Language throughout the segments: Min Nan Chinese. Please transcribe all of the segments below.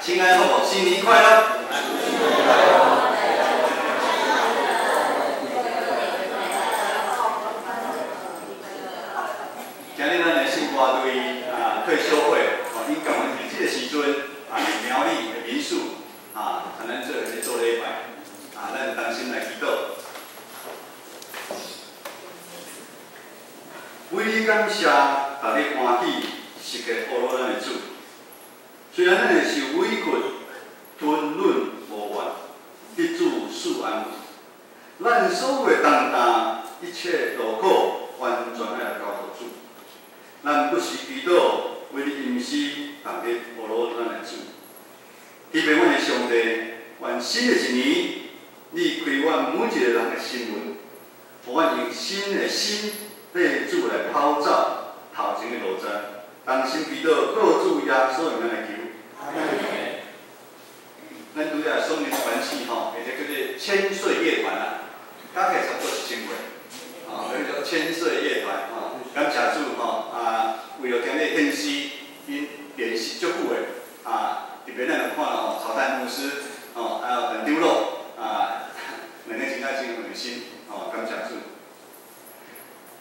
親愛好，新年快樂！今日咱的聖歌隊啊退修會，哦，𪜶共阮佇這個時陣啊，佇苗栗的民宿啊，同咱做伙咧做禮拜啊，咱同心來祈禱。為你感謝，逐日歡喜，時刻呵咾咱的主。雖然咱會受委屈、吞忍無怨，得主賜安慰。咱所有的重擔、一切勞苦，完全愛來交予主。咱不時祈禱，為你吟詩，逐日呵咾咱的主。希望阮的上帝，願新的一年，你開阮每一個人的心門，予阮用新的心，綴主來跑走頭前的路程。同心祈禱，靠主耶穌的名來求。咱拄才松林團契吼，或者叫做千歲樂團啦，加起來差不多1000歲，吼，叫做千歲樂團吼。感謝主吼，啊，為著今日獻詩，𪜶練習足久的，啊，特別咱就看到吼，曹泰牧師，吼，還有陳長老，啊，兩个真正真有心，吼，感謝主。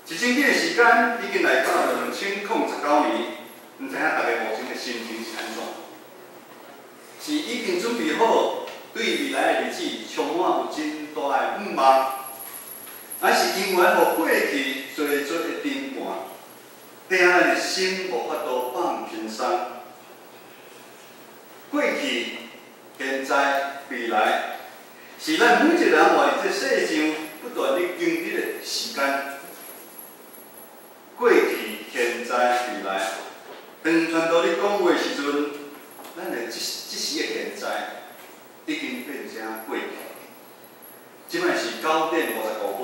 一真緊的時間已經來到2019年，毋知影大家目前的心情是按怎？是已經準備好對未來的日子充滿有真大的向望，還是永遠予過去濟濟的牽絆，綴咱的心無法度放輕鬆？過去、現在、未來，是咱每一個人活佇這世上不斷咧經歷的時間。過去、現在、未來，當傳道咧講話的時陣，咱的這這時的現在已經變成過去。這擺是9點55分，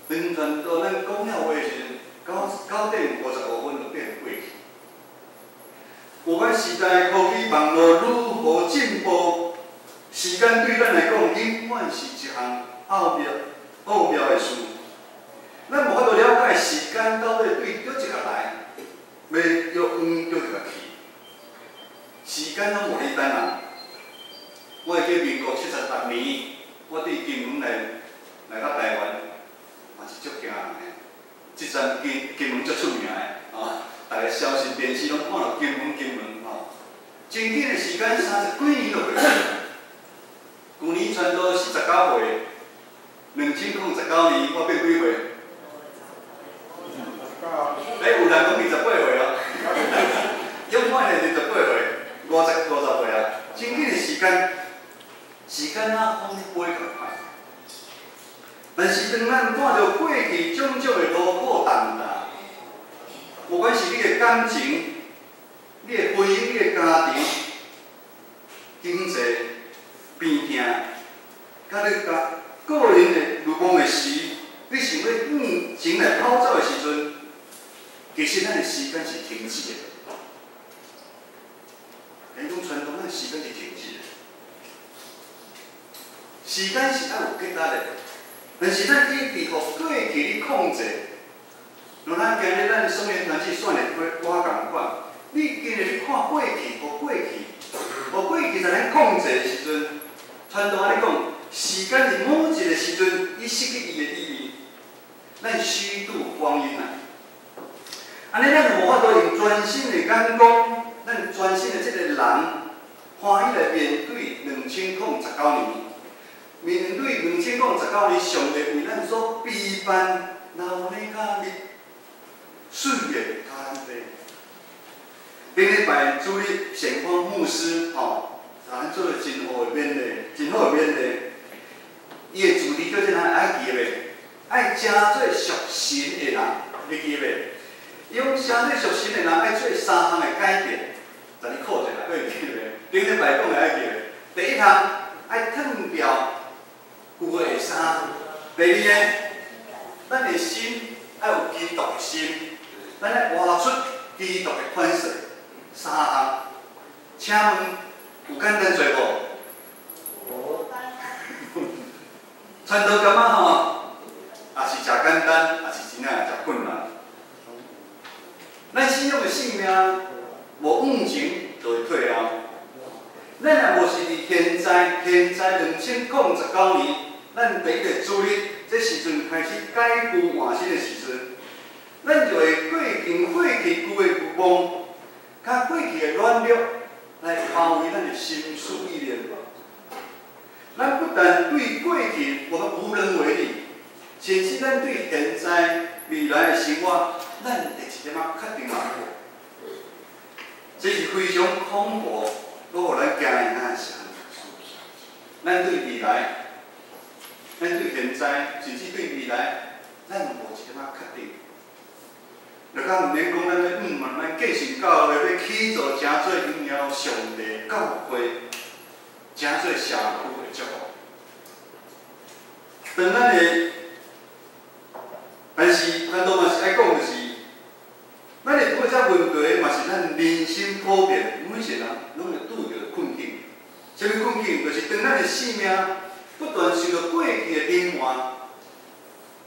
當傳道咱講了話的時陣，9點55分就變過去。不管時代科技網路如何進步，時間對咱來講永遠是一項奧妙奧妙的事。咱無法度了解時間到底對佗一个來，欲往佗一个去。時間攏無咧等人。我會記民國76年，我對金門來來到台灣，嘛是足驚人的。這陣金金門足出名的，吼，逐个消息電視攏看著金門金門吼。真緊的時間30幾年就過去。舊年傳道49歲，2019年我變幾歲？欸，有人講28歲哦，永遠是28歲，50歲啊！真緊的時間，時間啊，風飛共款。但是當咱看著過去種種的勞苦重擔，不管是你的感情、你的婚姻、你的家庭、經濟、病痛，佮你家個人的愚妄的時，你想欲向前來跑走的時陣，其實咱的時間是停止的。人講傳統，咱時間是停止的。時間是愛有結力的，但是咱一直予過去咧控制。像咱今日咱松年團契選的歌共款，你今日咧看過去，予過去，予過去在咱控制的時陣，傳統按呢講，時間佇某一個時陣，伊失去伊的意義，咱虛度光陰啊！按呢，咱就無法度用全新的眼光，咱全新的這個人，歡喜來面對2019年，面對2019年，上帝為咱所備辦留呢較日歲月較濟。頂禮拜主日善芳牧師吼，咱做了真好的勉勵，真好的勉勵。伊的主題叫做啥？愛記袂？愛成做屬神的人，你記袂？伊講成做屬神的人，愛做三項的改變。逐日考一下，閣會記袂？頂禮拜講的愛記袂？第一項愛脫掉舊的衫。第二个，咱的心愛有基督的心，咱愛活出基督的款式。三項，請問有簡單濟無？無。傳道感覺吼，也是誠簡單，也是真正誠困難。咱信仰的性命無往前就會退後。咱若無是佇現在2019年，咱第一个主日這時陣開始改舊換新的時陣，咱就會過經過去舊的夢，佮過去的軟弱來包圍咱的心思意念。咱不但對過去我們無能為力，甚至咱對現在、未來的生活，咱會一點仔確定嘛無。這是非常恐怖，閣予咱驚嚇的。咱對未來，咱對現在，甚至對未來，咱無一點仔確定。就較毋免講，咱欲慢慢繼承教會，欲起造成做榮耀上帝教會，成做社區的祝福。當咱的，但是咱都嘛是愛講，就是，咱會拄著這問題，嘛是咱人生普遍，每一個人攏會拄著困境。啥物困境？就是當咱的生命不斷受著過去的隱瞞，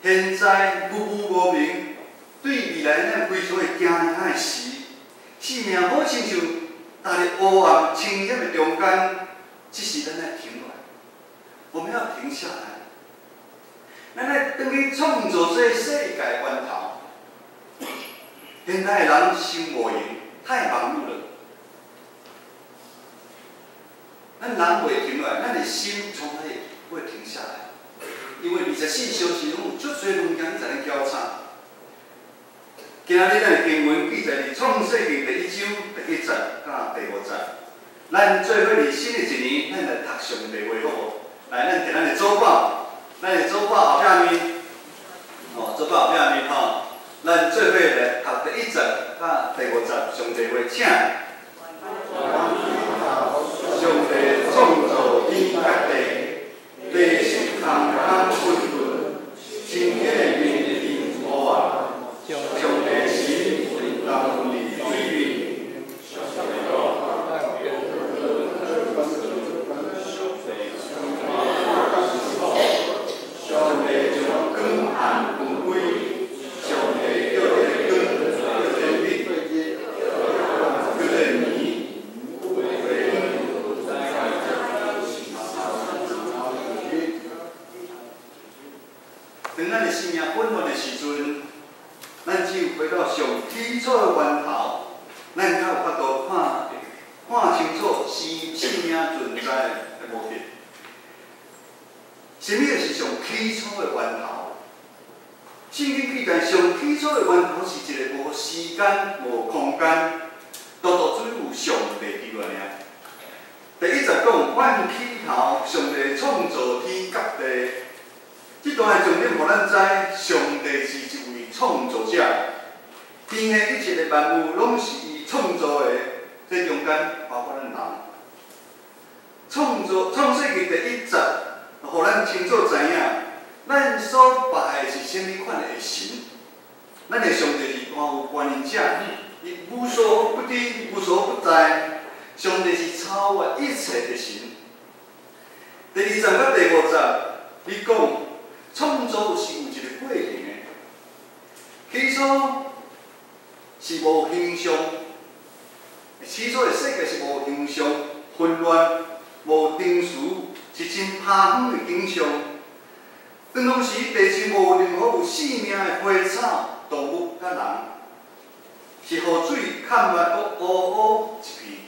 現在模糊無明，對未來咱非常會驚嚇的時，生命好親像踏佇黑暗深險的中間，這時咱愛停落來，我們要停下來，咱愛轉去創造這個世界源頭。現代人傷無閒，太忙碌了。咱人袂停落來，咱的心從來不會停下來，因為24小時攏有足濟物件在咧交叉。今日咱的經文記載佇創世記第一章第一節佮第五節。咱做伙佇新的一年，咱來讀上帝話好無？來，咱摕咱的主本，咱的主本後壁面，哦，主本後壁面吼，咱做伙來讀第一節佮第五節上帝話，請。上帝創造天佮地，地是空空混沌，深淵的面伫黑暗。上帝神動佇水面。上帝將光和分開，上帝叫這個光叫做日，叫做暝。當咱的生命混亂的時陣，咱只有回到上起初的源頭，咱才有法度看清楚生命存在的目的。啥物是上起初的源頭？聖經記載，上起初的源頭是一個無時間、無空間，獨獨只有上帝佇內爾。第一節講，萬起頭，上帝創造天佮地。這段的重點，予咱知，上帝是一位創造者，天下一切的萬物攏是伊創造的，這中間包括咱人。創造創世記第一節，予咱清楚知影，咱所拜的是啥物款的神。咱的上帝是大有權能者，伊無所不知、無所不在。上帝是超越一切的神。第二節佮第五節，伊講創造是有一個過程的，起初是無形象，起初的世界是無形象、混亂、無定序，是真拍遠的景象。當時地上無任何有生命的花草、動物佮人，是雨水崁密閣烏烏一片。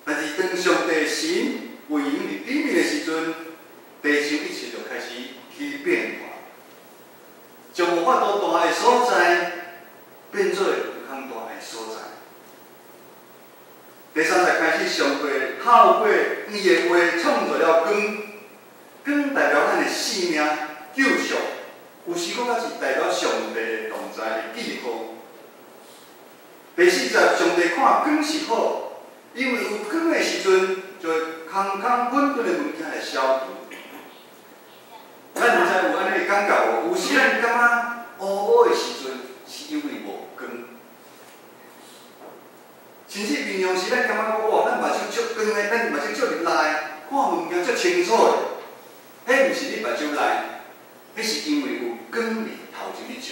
但是當上帝神運行佇頂面的時陣，地上一切就開始起變化，將無法度蹛的所在變做有通蹛的所在。第三節開始，上帝透過伊的話創造了光，光代表咱的生命、救贖，有時閣較是代表上帝的同在的記號。第四節，上帝看光是好，因為有光的時陣，就會空空混沌的物件會消除。咱毋知有按呢的感覺無？有時咱感覺烏烏的時陣，是因為無光。甚至平常時咱感覺講，哇，咱目睭足光的，咱目睭足入內，看物件足清楚的。彼毋是你目睭內，彼是因為有光佇頭前咧照。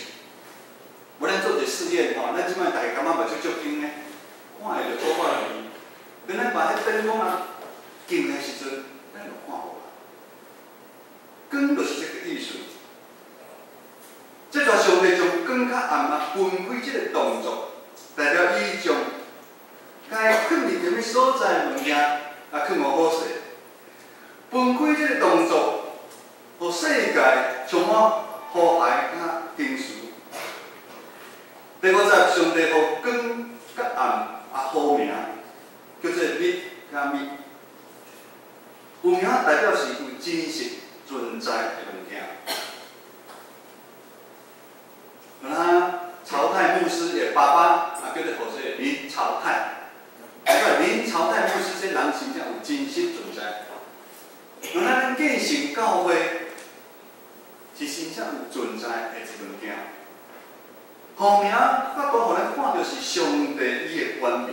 無咱做一個試驗吼，咱這擺逐家感覺目睭足光呢，看會著好看去。當咱把彼燈光啊敬的時陣，咱就看無啦。光就是這個意思。這段上帝將光佮暗啊分開這個動作，代表伊將該囥佇啥物所在的物件啊，囥予好勢。分開這個動作，予世界充滿和諧佮平順。第五節，上帝予光佮暗啊號名，叫做日佮暝。有名代表是有真實存在的物件。那曹泰牧師的爸爸啊，叫做何做林朝泰，代表林朝泰牧師這人真正有真實存在。那咱建成教會是真正有存在的一物件。號名較多，予咱看著是上帝伊的權柄。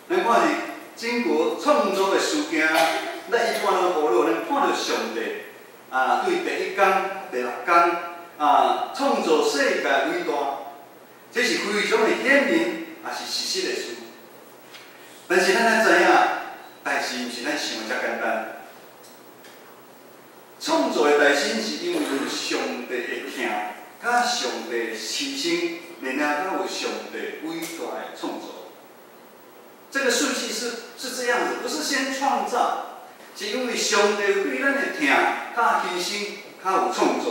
咱看是整個創造的事件，咱一般攏無路，咱看著上帝啊，對第一工、第六工啊，創造世界偉大，這是非常的顯明，也是事實的事。但是咱愛知影，代誌毋是咱想的遮簡單。創造的代先是因為有上帝的疼，佮上帝的犧牲，然後閣有上帝偉大的創造。這個順序是這樣子，不是先創造，是因為上帝對咱的疼，佮犧牲，較有創造。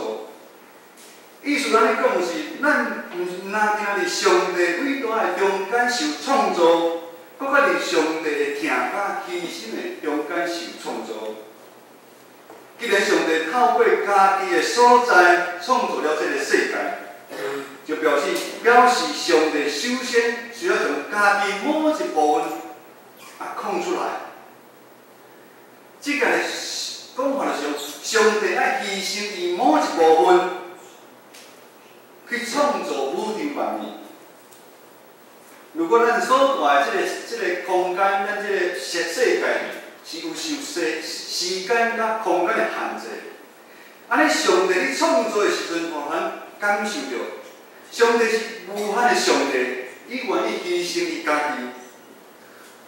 意思按呢講是，咱毋是若定佇上帝偉大的中間受創造，閣較佇上帝的疼佮犧牲的中間受創造。既然上帝透過家己的所在創造了這個世界，就表示上帝首先需要將家己某一部分啊空出來。這個講法就是，上帝愛犧牲伊某一部分去創造宇宙萬物。如果咱所住的這個空間，咱這個世界是有受時間佮空間的限制，按呢上帝咧創造的時陣，予咱感受著，上帝是無限的上帝，伊願意犧牲伊家己，予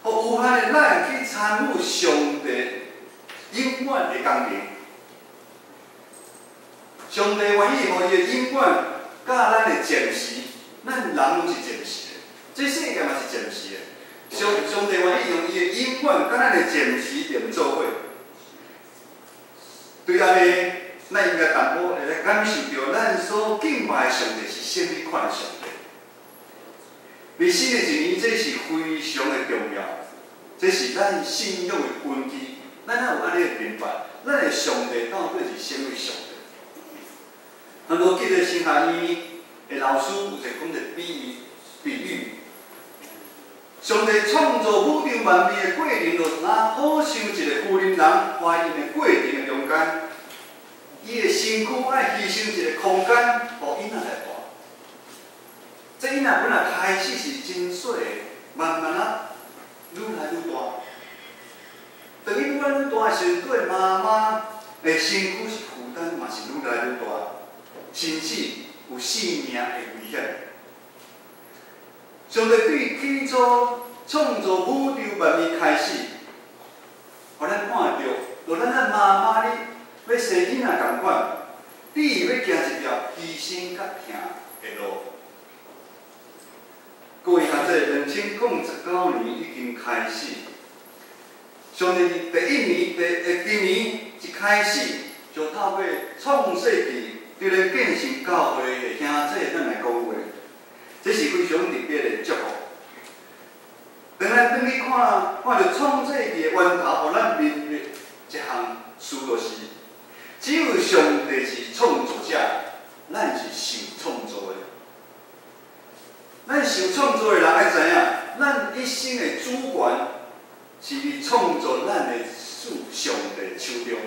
有限的咱去參與上帝永遠的工程。上帝願意予伊的永遠佮咱的暫時，咱人攏是暫時的，這世界嘛是暫時的。上帝願意用伊的永遠佮咱的暫時連做伙。對按呢，咱應該淡薄會來感受著咱所敬拜的上帝是啥物款的上帝。佇新的一年，這是非常的重要，這是咱信仰的根基。咱愛有按呢明白，咱的上帝到底是啥物上帝？我記得神學院的老師有一個講一個比喻，上帝創造宇宙萬物的過程，就若好像一個婦人懷孕的過程的中間，伊的身軀愛犧牲一個空間，予嬰仔來大。這嬰仔本來開始是真細的，慢慢仔愈來愈大。當伊愈來愈大的時陣，對媽媽的身軀是負擔嘛是愈來愈大，甚至有性命的危險。上帝對起初創造宇宙萬物開始，予咱看著，就咱咱媽媽咧欲生囡仔仝款，你欲行一條犧牲佮疼的路。各位學者，2019年已經開始，上帝佇第一年，今年一開始就透過創世記，對咱建成教會的兄弟咱來講話，這是非常特別的祝福。當咱轉去看，看著創世記的源頭，予咱明白一項事就是，只有上帝是創造者，咱是受創造的。咱受創造的人愛知影，咱一生的主權是佇創造咱的主上帝手中。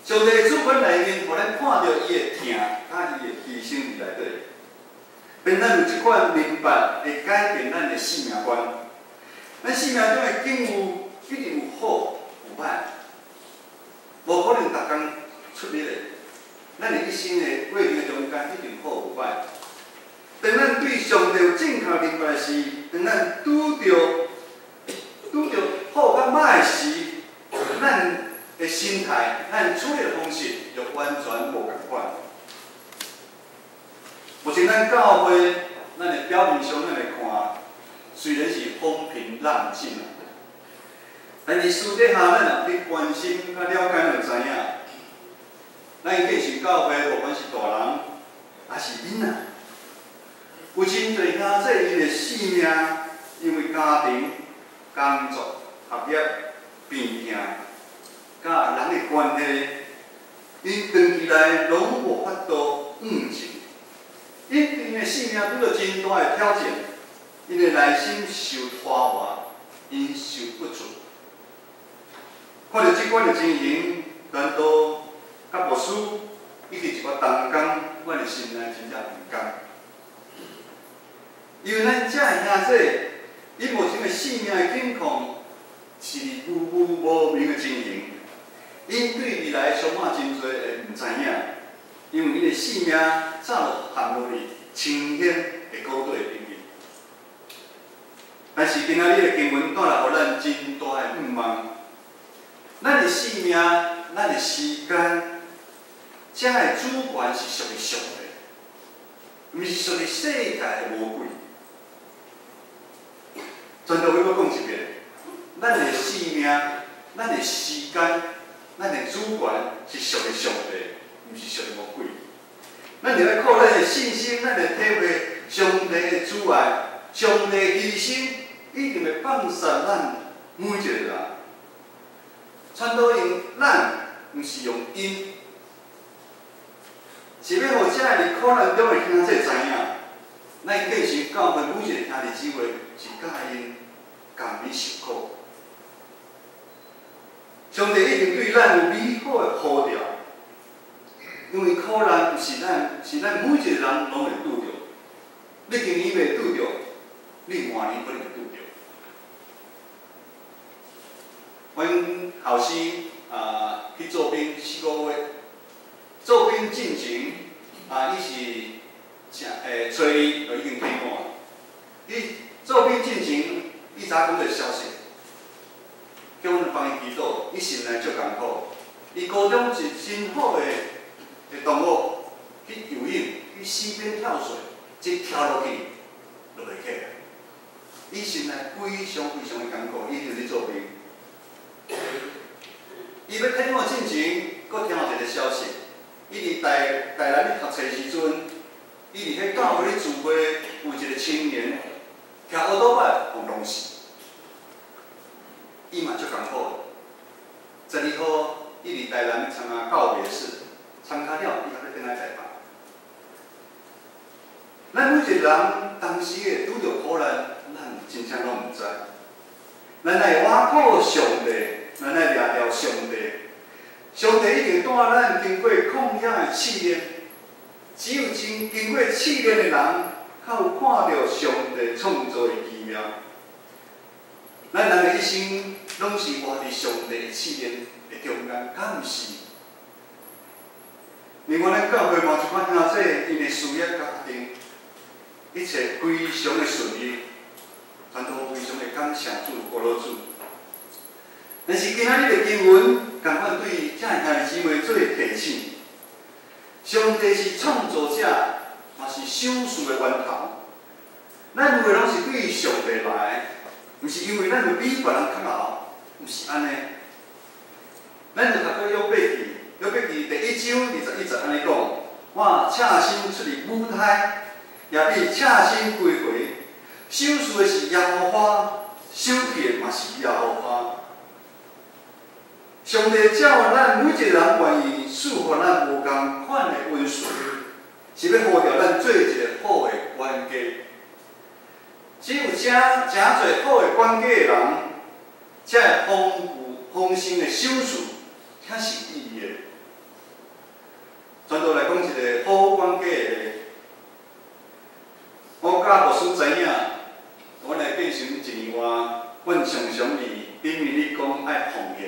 上帝的主權內面，予咱看著伊的疼，佮伊的犧牲佇內底。變咱有這款明白，會改變咱的生命觀。咱生命中的境遇一定有好有歹，無可能逐工出力的。咱的一生的過程中間，一定好有歹。當咱對上帝有正確明白時，當咱拄著時，咱的心態、咱處理的方式就完全無仝款。目前咱教會，咱的表面上咱來看，雖然是風平浪靜啊，但是私底下咱若去關心、佮了解，就知影，咱建成教會，無管是大人抑是囡仔，有真濟兄弟𪜶的性命，因為家庭、工作、學業、病痛，佮人的關係，𪜶長期來攏無法度向前。𪜶的性命拄著真大的挑戰，𪜶的內心受拖磨，𪜶受不住。看著這款的情形，傳道佮牧師以及一寡同工，阮的心內真正毋甘。因為咱這的兄弟，𪜶目前的性命的境況是無無無明的情形，𪜶對未來充滿真濟的毋知影，因為𪜶的性命早就陷落去深險的谷底頂面。但是今仔日的經文帶來予咱真大的向望。咱的性命，咱的時間，這的主權是屬於上帝，毋是屬於世界的魔鬼。傳道會閣講一遍，咱的性命、咱的時間、咱的主權是屬於上帝，毋是屬於魔鬼。咱就愛靠咱的信心，咱來體會上帝的慈愛、上帝的犧牲，一定會放殺咱每一個人。傳道用咱，毋是用𪜶，是欲予遮佇苦難中的兄弟知影，咱建成教會每一個兄弟姊妹是佮𪜶共勉受苦。上帝一定對咱有美好的呼召，因為苦難毋是咱，是咱每一個人攏會拄著。你今年袂拄著，你明年可能會拄著。阮後生啊去做兵4個月，做兵進前啊，伊是正初二就已經退伍。伊做兵進前，伊早講個消息，叫阮幫伊祈禱，伊心內足艱苦。伊高中是真好的同學去游泳，去溪邊跳水，一跳落去就袂起來。伊心內非常非常的艱苦，伊就咧做兵。伊欲退伍進前，閣聽到一個消息，伊佇台南咧讀冊時陣，伊佇彼教會咧聚會，有一個青年騎歐多擺予撞死，伊嘛足艱苦。12號，伊佇台南參加告別式，參加了，伊才欲轉來台北。咱每一個人當時會拄著苦難，咱真正攏毋知。咱愛倚靠上帝，咱愛掠牢上帝。上帝一定帶咱經過曠野的試煉，只有真經過試煉的人，較有看著上帝創造的奇妙。咱人的一生攏是活佇上帝的試煉的中間，敢毋是？另外，咱教會嘛有一寡兄弟，𪜶的事業、家庭，一切非常的順利，傳道非常的感謝主、歌頌主。但是今仔日的經文，仝款對遮兄弟姊妹做提醒。上帝是創造者，嘛是賞賜的源頭。咱有的攏是對上帝來，毋是因為咱有比別人較𠢕，毋是按呢。咱就讀過約伯記，約伯記第1章21節按呢講：我赤身出於母胎，也必赤身歸回。賞賜的是耶和華，收去的嘛是耶和華。上帝照咱每一個人願意賜予咱無仝款的恩賜，是欲呼召咱做一個好的管家。只有誠誠濟好的管家的人，才會豐富豐盛的賞賜，才是有意義的。傳道來講一個好管家的例。我佮牧師知影，阮來變成一年外，阮常常佇頂面咧講愛奉獻。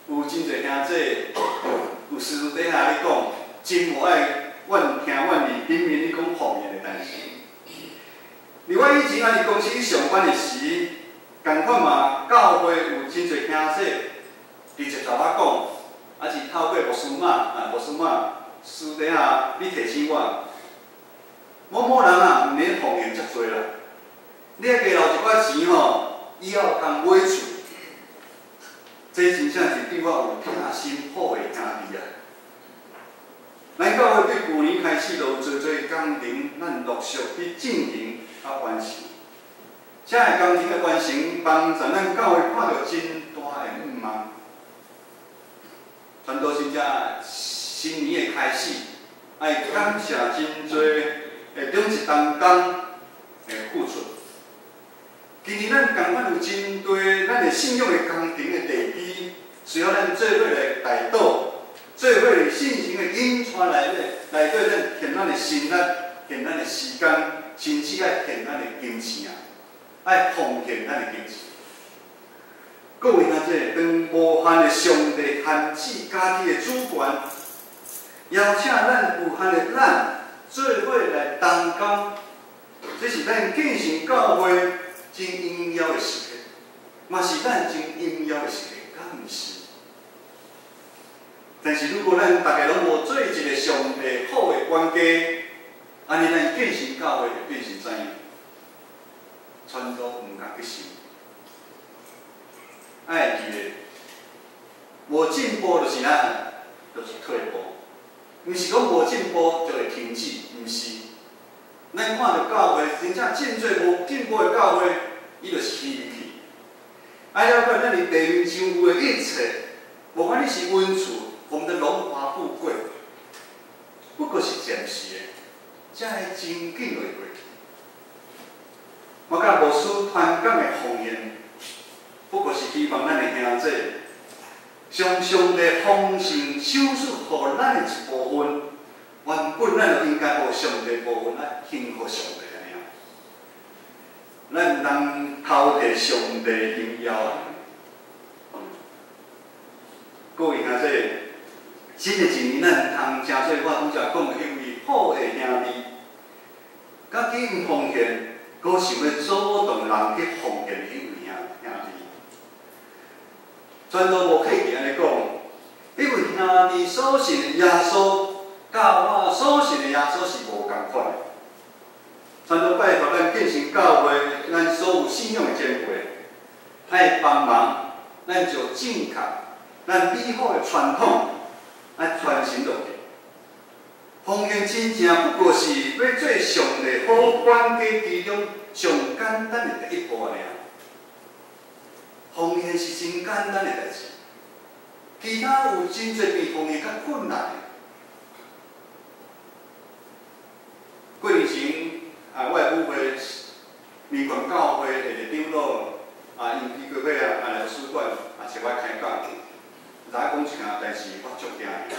有真濟兄弟有私底下咧講，真無愛阮聽阮佇頂面咧講奉獻的代誌。佇我以前還佇公司上班的時，仝款嘛，教會有真濟兄弟佇接受我講，抑是透過牧師媽啊，牧師媽私底下你提醒我，某某人啊，毋免奉獻遮濟啦，你愛加留一寡錢吼，以後通買厝。這真正是對我有疼心好的兄弟啊！咱教會對舊年開始就有濟濟工程，咱陸續去進行佮完成。這个工程的完成，幫助咱教會看著真大的向望。傳道真正新年的開始，愛感謝真濟的頂一同工的付出。今年咱仝款有真多咱的信仰的工程的地基，需要咱做伙來代禱，做伙信心的引帶內底，內底咱獻咱的心力，獻咱的時間，甚至愛獻咱的金錢啊，愛奉獻咱的金錢。各位兄弟，當無限的上帝限制家己的主權，邀請咱有限的咱做伙來同工，這是咱建成教會真榮耀的時刻，嘛是咱真榮耀的時刻，敢毋是？但是如果咱逐家攏無做一个上帝好的管家，按呢咱建成教會會變成怎樣？傳道毋共去想。愛記得，無進步就是啥？就是退步。毋是講無進步就會停止，毋是。咱看著教會真正真濟無進步的教會，伊就是虛去。愛了解咱佇地面上有的一切，無管你是恩賜，我們的榮華富貴，不過是暫時的，這會真緊會過去。我佮牧師傳講的奉獻，不過是希望咱的兄弟，將上帝豐盛賞賜予咱的一部分，原本咱就應該予上帝部分來獻予上帝按呢。咱毋通偷摕上帝榮耀啊！各位兄弟，新的一年咱毋通成做我拄才講的彼位好的兄弟，家己毋奉獻，閣想欲阻擋人去奉獻彼位兄弟。傳道無客氣按呢講，彼位兄弟所信的耶穌，佮我所信的耶穌是無仝款的。傳道拜託咱建成教會，咱所有信仰的前輩，愛幫忙，咱就正確、咱美好的傳統，愛傳承落去。奉獻真正不過是欲做上帝好管家其中上簡單的第一步爾。奉獻是真簡單的代誌，其他有真濟比奉獻較困難的。過年前啊，我的母會民權教會的長老啊，因基會啊，來書館啊，找我開講，知影講一件代誌，我足驚的。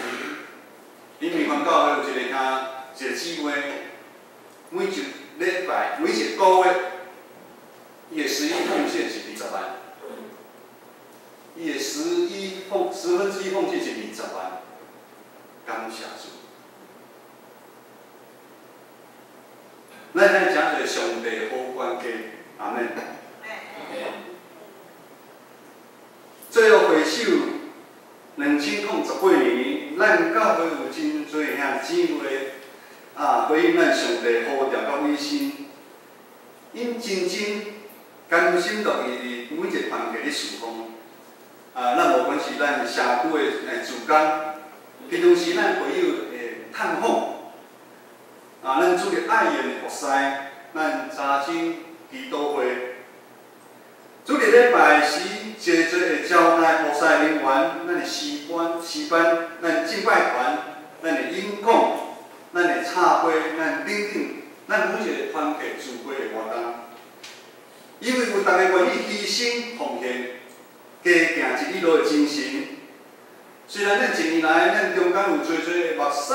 𪜶民權教會有一个兄，一个姊妹，每一禮拜、每一个月，伊的十一奉獻是二十萬。伊的十分之一奉獻是二十萬，感謝主。咱愛誠濟上帝好管家，阿們。最後回首2018年，咱教會有真濟兄姊妹啊，回應咱上帝呼召佮委身，𪜶真真甘心樂意佇每一个團契咧事奉。啊，咱無管是咱社區的志工，平常時咱會友的探訪，啊，咱主日愛宴的服侍，咱查經祈禱會，主日禮拜時濟濟的招待服侍人員，咱的詩班、詩班，咱敬拜團，咱的音控，咱的插花，咱等等，咱每一个團契聚會的活動，因為有逐家願意犧牲奉獻。加行一里路的精神，雖然咱一年來咱中間有濟濟的目屎，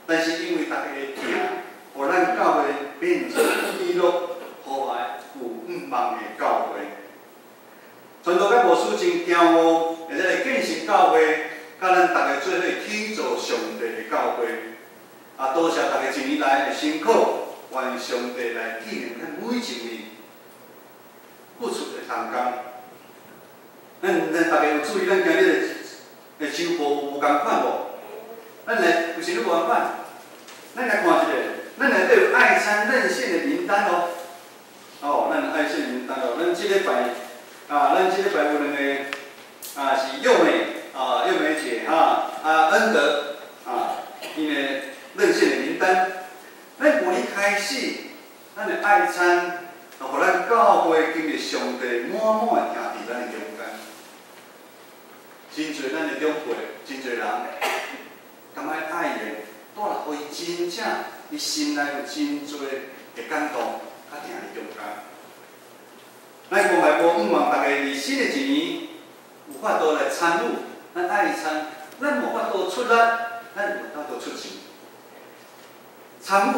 但是因為逐家的疼，予咱教會變成喜樂、和諧、有向望的教會。傳道佮牧師真驕傲，會使來建成教會，佮咱逐家做伙起造上帝的教會。啊，多謝逐家一年來的辛苦，願上帝來紀念咱每一位付出的。同工。咱大家有注意咱今日的周報有無仝款無？咱來有啥物無仝款？咱來看一下，咱內底有愛餐認獻的名單哦。哦，咱愛獻名單哦，咱這禮拜啊，咱這禮拜有兩個啊，是幼美啊，幼美姐哈，啊恩德啊，𪜶的認獻的名單。咱舊年開始，咱的愛餐，就予咱教會經歷上帝滿滿的疼佇咱的中間。真濟咱的長輩，真濟人，感覺愛的，帶來予伊真正，伊心內有真濟的感動，佮疼佇中間。咱關懷部向望大家佇新的一年有法度來參與咱愛餐，咱無法度出力，咱有法度出錢。參與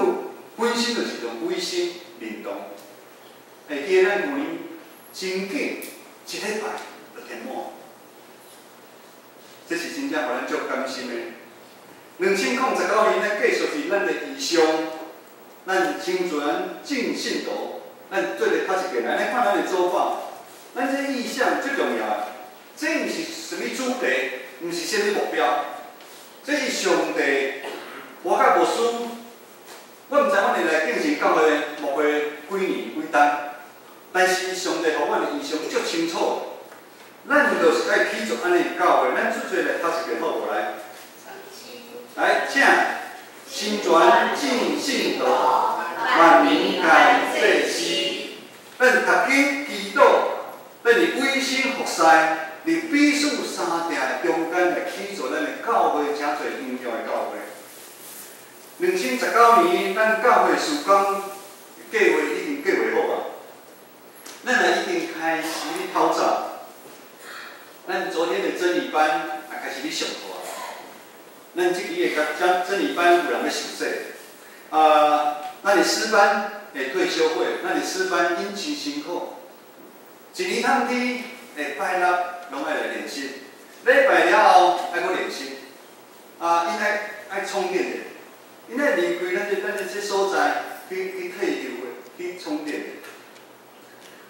本身就是一種委身認同。會記得咱舊年真緊一禮拜就填滿，這是真正予咱足甘心的。2019年，咱繼續佇咱的異象，咱成全眾信徒，咱做咧較一個來，咱看咱的做法，咱這異象最重要的，這毋是啥物主題，毋是啥物目標，這是上帝，我佮牧師，我毋知阮會來建成教會牧會幾年幾冬，但是上帝予阮的異象足清楚，咱就是愛去做按呢教會，咱出做來讀一遍好無來？來，請成全眾信徒，萬民皆祭司，咱讀經祈禱，咱是委身服侍，佇彼此相疼的中間來起造咱的教會，誠濟榮耀的教會。2019年，咱教會事工計劃已經計劃好啊，咱也已經開始咧透早。咱昨天的真理班也開始咧上課啊。咱這期的真理班有人欲受洗，啊，咱的詩班的退修會，咱的詩班𪜶真辛苦，一年通天會拜六攏愛來練習，禮拜了後愛閣練習，啊，𪜶愛充電者，𪜶愛離開咱這所在去退休的，去充電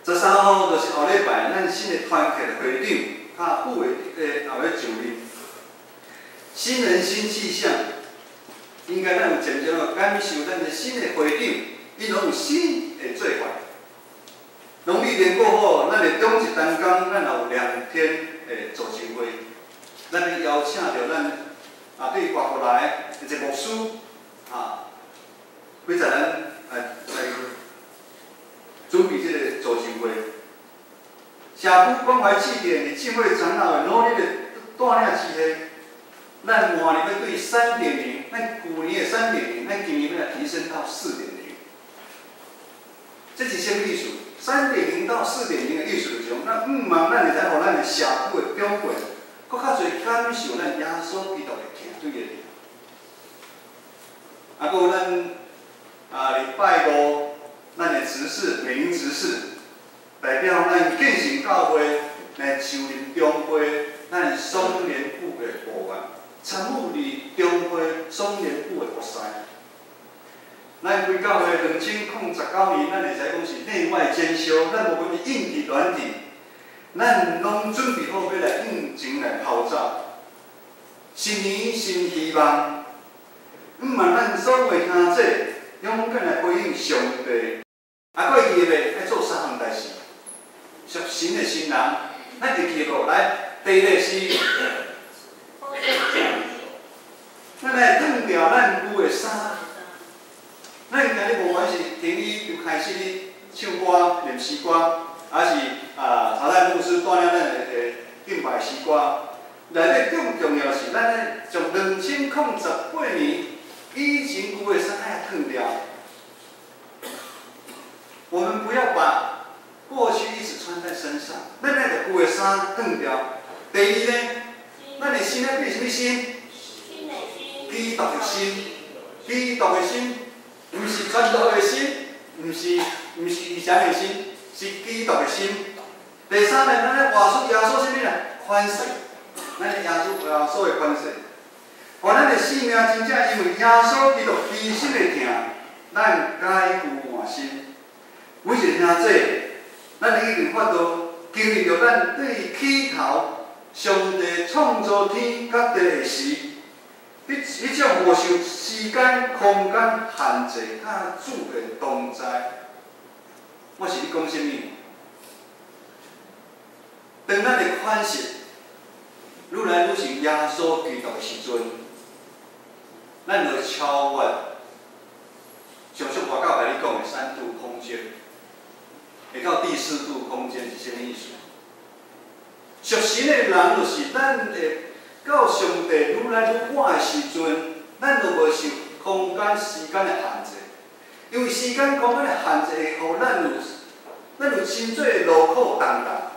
的。13號就是後禮拜，咱新的團契的會長，佮副會的也欲就任。新人新氣象，應該咱有漸漸的感受咱的新的會長，𪜶攏有新的做法。農曆年過後，咱的中一單工，咱也有2天的造就會，咱欲邀請著咱啊對外國來的一個牧師啊，負責咱來準備這個造就會。社區關懷試點佇浸會長老的努力的帶領之下，咱明年欲對3.0，咱舊年的三點零，咱今年欲來提升到四點零。這是啥物意思？3.0到四點零的意思就是講，咱向望咱會使予咱的社區的長輩，閣較濟感受咱耶穌基督的疼對的疼。啊，閣有咱啊，禮拜五，咱的執事美玲執事，代表咱建成教會來就任中會咱雙聯部的部員，參與佇中會雙聯部的服侍。咱規教會2019年，咱會使講是內外兼修，咱無論是硬體軟體，咱攏準備好欲來向前來跑走。新年新希望，向望咱所有的兄弟勇敢來回應上帝。啊，閣會記得袂？愛做三項代誌。屬神的新人，咱會記得無？來，第一个是，咱來脫掉咱舊的衫。咱今日無管是婷宜就開始咧唱歌、念詩歌，還是啊查太牧師帶領咱的敬拜詩歌。內底更重要是，咱咧從2018年以前舊的衫愛脫掉。我們不要把過去一直穿在身上，咱愛著舊的衫脫掉。第二呢，咱的心愛變啥物心？基督的心，基督的心。毋是傳道的心，毋是以前的心，是基督的心。第三呢，咱咧活出耶穌啥物啦？寬恕，咱咧耶穌的寬恕，予咱的生命真正因為耶穌基督犧牲的疼，咱改舊換新。每一個兄弟，咱已經法度經歷著咱對起頭上帝創造天佮地的時，彼種無受時間、空間限制，佮主的同在。我是咧講啥物？當咱的款式愈來愈像耶穌基督的時陣，咱就會超越上述外教共你講的三度空間，會到第四度空間是啥物意思？屬神的人就是咱會到上帝愈來愈倚的時陣，咱就無受空間、時間的限制，因為時間、空間的限制會予咱有真濟的勞苦重擔。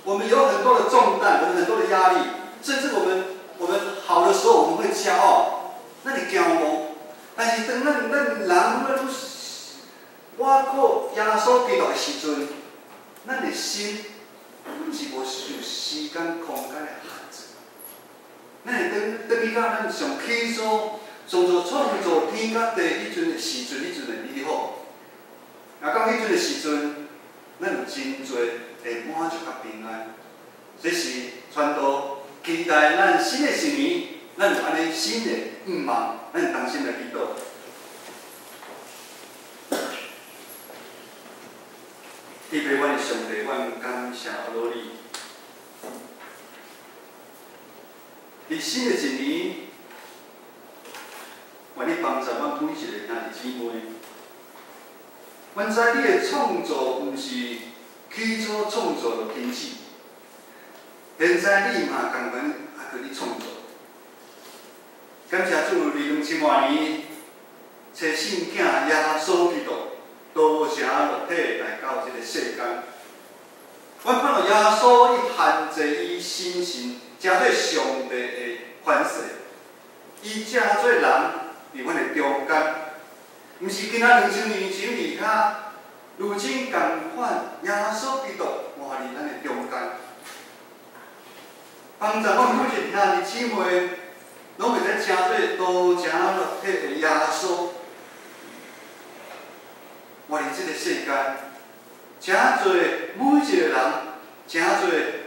我們有很多的重擔，我們很多的壓力，甚至我們好的時候我們會驕傲，咱會驕傲。但是當咱人愈來愈倚靠耶穌基督的時陣，咱的心是無受時間、空間的限制。咱會轉轉去到咱上起初創造創造天佮地彼陣的時陣，彼陣的美好。若到彼陣的時陣，咱有真濟的滿足佮平安。這是傳道期待咱新的一年，咱有按呢新的願望，咱同心來祈禱。天父，阮的上帝，阮感謝阿你。佇新的一年，願你幫助阮每一個兄弟姊妹。阮知你的創造毋是起初創造就停止，現在你嘛仝款猶閣咧創造。感謝主，佇2000外年，差聖囝耶穌基督道成肉體來到這個世間。阮看到耶穌伊限制伊心神，成做上帝的權勢，伊成做人佇阮的中間，毋是今仔2000年前佇遐，如今仝款耶穌基督活佇咱的中間，幫助阮每一個兄弟姊妹，攏會使成做道成肉體的耶穌，活佇這個世間，成做每一個人，成做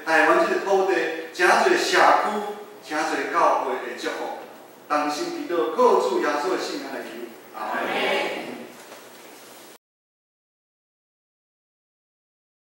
台灣這個土地，成做社區，成做教會的祝福。同心祈禱，靠主耶穌的聖名來求，阿門。